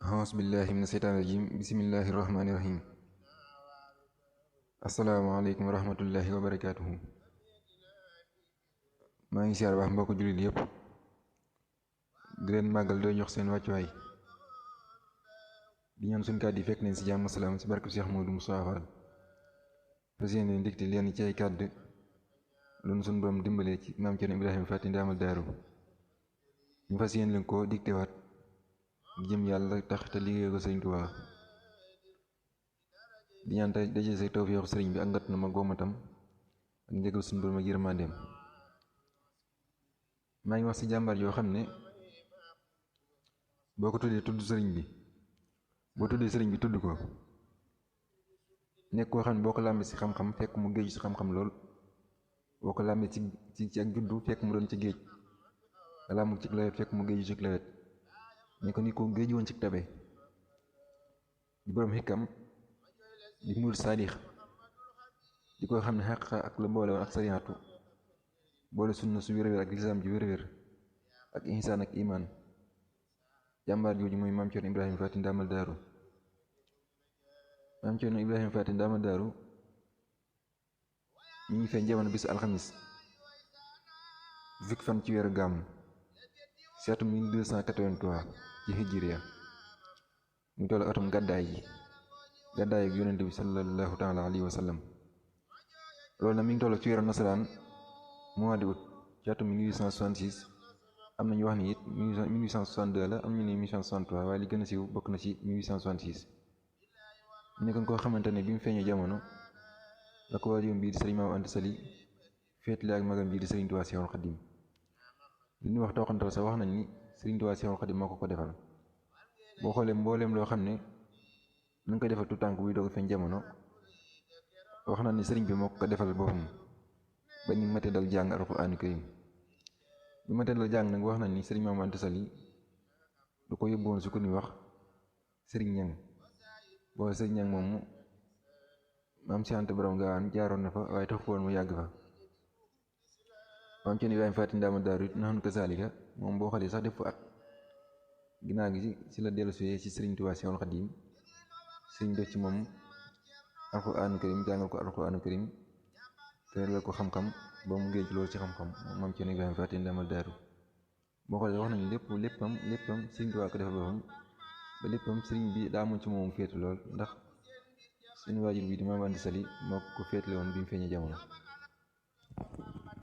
A'uuzu billaahi mina sheytaani rajiim bismillaahi rahmaani rahiim. Asalaamaaleykum wa rahmatullaahi wa barakaatuhu. maa ngi siyaar baax mbokk jullit yëpp di leen màggal doo jox seen wàccuwaay di ñaan suñ kàddu yi fekk nañ si jàmm salaam si barke Cheikh Modou Moustapha Fall. fas yéene dikti leen ci ay kàddu loolu suñ borom dimbalee ci maam Cerno Ibrahima Faty Ndamal Daaru ñu fas yéene leen koo diktewaat jëm yàlla tax te liggéey ko sëriñ Tuubaa di ñaan tey daje say tawfeexu sëriñ bi ak ngat na ma goomatam ak njëgal suñu borom ak yërmandeem. maa ngi wax ci jàmbaar yoo xam ne boo ko tuddee tudd sëriñ bi boo tuddee sëriñ bi tudd ko nekk koo xam ne boo ko làmbee ci xam-xam fekk mu géej ci xam-xam lool boo ko làmbee ci ak juddu fekk mu doon ci géej nga làmb ci lawet fekk mu géeju ci lawet ne ko ni ko géej woon ci tabe di boroom xikam di murid saadix di ko xam ne xàq ak la boole woon ak sariyaatu boole sunna su wér-wér ak lislaam ji wér-wér ak ihsaan ak imaan. jàmbaar jooju mooy maam Cerno Ibrahima Faty Ndamal Daaru. maam Cerno Ibrahima Faty Ndamal Daaru ñu ngi feeñ jamono bisu alxamis fukki fan ci weeru gàmmu ci atum 1283 ci hijriya mu toll atum gàddaay ak yonente bi sallallahu taala alayhi wa sallam. loolu nag mi ngi toll ci weeru nasaraan mois d'août ci atum 1866 am na ñu wax ni it 1862 la am ñu ne 1863 waaye li gën a siiw bokk na ci 1866. mu nekkoon koo xamante ne bi mu feeñee jamono la ko waajuram bii di sëriñ Maam Anta Sali féetale ak magam bii di sëriñ Tuubaa Seexul Xadiim. li ñuy wax tooxantal sax wax nañ ni sëriñ Tuubaa Seexul Xadiim moo ko defal. boo xoolee mbooleem loo xam ne nu ngi koy defal tu tànk buy doog feeñ jamono wax na ni sëriñ bi moo ko defal boppam ba ni mate dal jàng alxuraanu karim. bi mate dal jàng nag wax na ni sëriñ Maam Anta Sali du ko yóbbuwoon su ko ni wax sëriñ ñang boo sëriñ ñang moomu maam si Anta borom gaawaan jaaroon na fa waaye tax woon mu yàgg fa. maam Cerno Ibrahima Faty Ndamal Daaru it naxoon ko saalika moom boo xoolee sax def fa at ginnaaw gi ci la dellu suyee ci sëriñ Tuubaa Seexul Xadiim sëriñ def ci moom alxuraanu karim jàngal ko alxuraanu karim te la ko xam-xam ba mu géej loolu ci xam-xam maam Cerno Ibrahima Faty Ndamal Daaru. boo xoolee wax nañu léppam sëriñ Tuubaa ko defal boppam ba léppam sëriñ bi daa amoon ci moom féetu lool ndax suñu waajur bi di Maam Anta Sali moo ko féetale woon bi mu feeñee jamono.